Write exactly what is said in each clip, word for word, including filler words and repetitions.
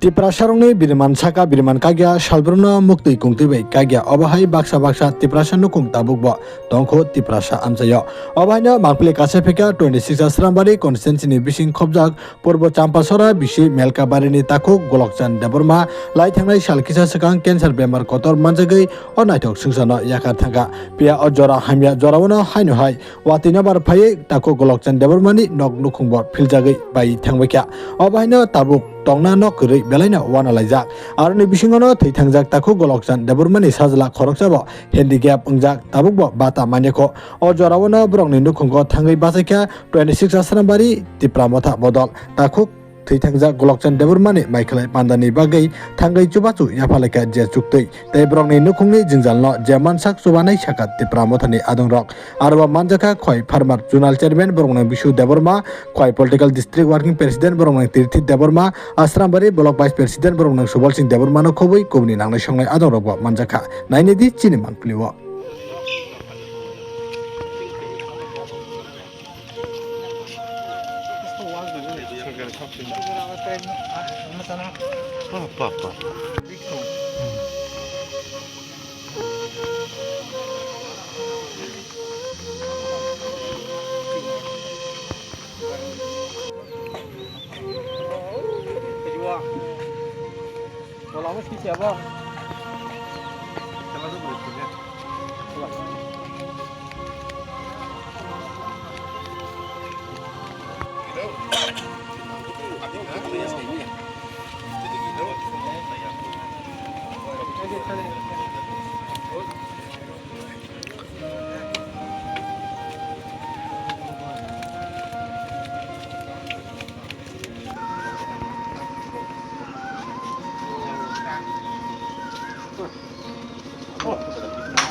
Tiprasarokni biriman saka biriman kagya salbrumno muktwi kungtwi bai kagya, obo hai baksa baksa Tiprasa nukhung tabukbo tongkhu Tiprasa amchaio. Obo haino mangpili kaisa phika twenty six Asrambari constituency ni bising khobjak Purbo Champasora bisi Melkabarini takhuk Golokchan Debbarma lai thangnai sal kisa swkang cancer bemar kotor manjagwi o naithok swngcharno yakar thangkha. Phiya o jora hamya joraono haino hai watwi nobar phaiwi takhuk Golokchan Debbarmani nok nukhungbo philjagwi bai thangbaikha. Obo haino tabuk tongna nok kwrwi belaino uanalaijak. Aroni bisingono thwi thangjak takhuk Golokchan Debbarmani sajla khoroksabo handicap wngjak, tabukbo bata manyakho. O joraono borokni nukhungo thangwi bachaikha twenty six Asrambari Tipra Motha bodol takhuk thwi thangjak Golokchan Debbarmani maikhlai pandani bagwi thangwi chubachu yaphalaikha je chuktwi. Tei borokni nukhungni jwngjalno je mansak chubanai sakha Tipra Mothani adongrok. Aro manjakha Khwai Farmer Zonal Chairman boroknang Bishu Debbarma, Khwai Political District Working President boroknang Tirthi Debbarma, Asrambari Block Vice President boroknang Subal Singh Debbarmano khobwi kubuni nangnai songnai adongrokbo manjakha. Nainidi chini mangpilio.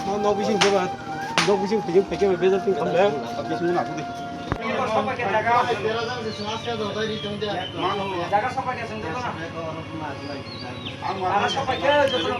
No, no, bising jeba, no, bising pijing pijing bezar ting kamle. Bising na pudi. Jaga sopa ke sung jaga na. Ang mana sopa ke joto.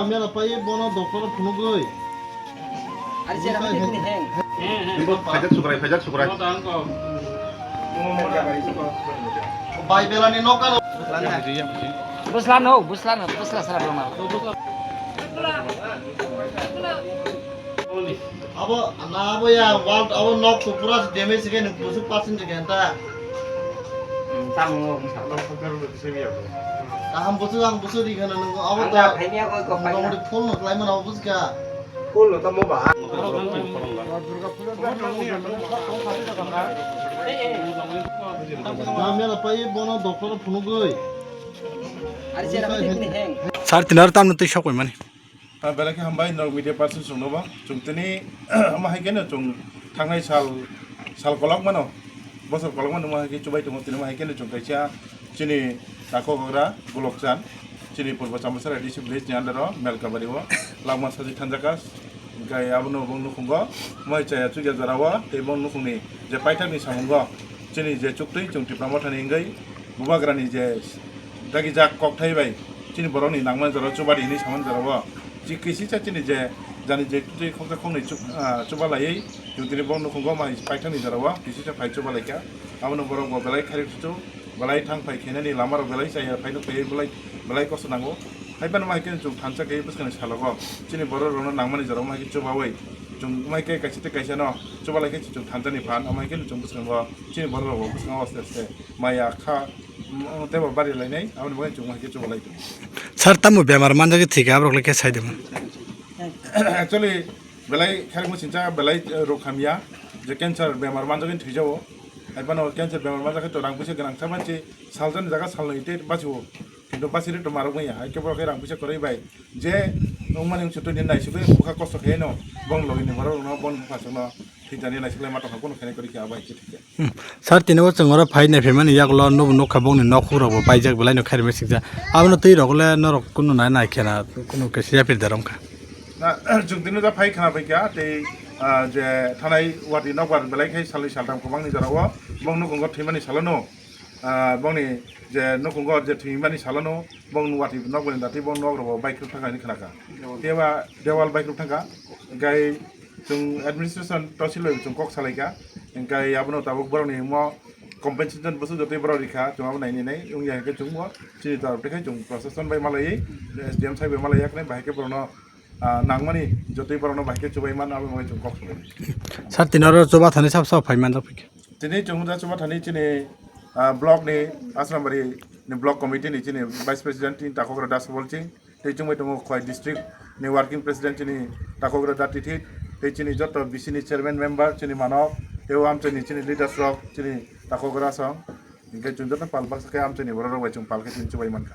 Mela pai bono doktor phunugwi. Faijak sukrai, faijak sukrai. Bai belani nokano. Busla no, busla no, busla sara roma. Abo na abo ya wall abo nok to pura damage ke nung busu percent ke anta. Kaham busu ang busu di kana nung abo ta. Motamoti full no klai mana abo buska. Full no tamo ba. Mela pai bono doktor phunugwi. Sar tinar tamno tei sokoi mani. Ah, belai khe hambai norok media person chwngno bo. Chwng tini omo hai kheno chwng thangnai sal, sal kolok mano, bosor kolok mano omo hai khe chubai tongo. Tini omo hai kheno chwng kaisa chini takhuk ogra Golokchan, chini Purbo Champasara A D C village ni under o Melkabari o langma sachi thanjaka. Hwnkhe abono bo nukhungo moi chaya chukya jora o tei bo nukhungni je paithakni samungo chini je chuktwi chwng Tipra Mothani wngwi Bubagrani je dagijak kokthai bai chini borokni nangmani jora o chuba di hinwi samani jora o chi kisisa chini je jani je twi khoksa khoknwi chu-, ah, chuba laiwi chwng tini bo nukhungo mai paithakni jora o kisisa phai chuba laikha. Abono borok bo belai khairok chuchu belai thang phai khainani lama rok belai chaya phai nuk phai belai belai kosto nango. Hai phano mai khe chwng thansa khe bwskangni salogo chini borok rokno nangmani jora o mai khe chubawi chwng mai khe kaisa tei kaisa no chuba lai khe chwng thansani phan, omo hai khe chwng bwskango chini borok rok bo bwskango aste aste maya kha. Mm, tei bo bari lainai, aboni bagwi chwng hai khe chuba lai tongo. Sir, tamo bemar manjak khe thwi khe aborok le khe sai de. Actually, belai khairokma sincha belai, eh, rok hamya je cancer bemar manjak khe thwi jao. Hai phano cancer bemar manjak khe to rang puisa gwnang sa manchi, salsa ni jaga salnwi tei bachio. Kintu bachiri to marok maya, hai khe borok khe rang puisa kwrwi bai je wngmani wngse twi nai sugwi bwkha kosto khe no bong logi ni borok no bong bwkha songno thwijani nai suglai ma tongkha, kunu khainai kwrwi khe abo hai khe thwi khe. Hmm. Sir, tini bo chwng oro phai nai phaimani yagulo nubo nukha bongni nok hukrok bo paijak belai no khairima sikjak. Abono twi rok le norok kunu nai nai khena kunu khe siya phir da romkha. Na, chwng tini da phai khna bai kha tei, ah, je thanai wati nokbar belai khai salnwi saltham kwbangni jora o bong nukhungo thwimani salo no. ah, bongni je nukhungo je thwimani salono bong watwi nok boni dati bong nok rogo baikruk thangkha hinwi khnakha. Tei ba dewal baikruk thangkha. Hingkai chwng administration tosil bai chwng kok salaikha. Hingkai abono tabuk borokni himo compensation bwswk jotoi borok rikha, chwng abo nainai nai wngya hingke chwngbo chini tarop tei chwng proseson bai malaiwi S D M sai bai malaiya khnai bahai khe borokno, ah, nangmani jotoi borokno bahai khe chubai man abo bai chwng kok salai. Sir, tini oro chuba thani sab sab phai manjak phai khe. Tini chwng da chuba thani chini, ah, block ni Asrambari ni block committee ni chini vice president chini Takhogra Das Bolching. Tei chwngbai tongo Khowai district ni working president chini Takhogra Da Tithit, tei chini joto B C ni chairman member chini Manok, tei o amchaini chini leaders rok chini Takhogra song, hingke chwng joto pal baksa khe amchaini borok rok bai chwng pal khe chwng chubai mankha.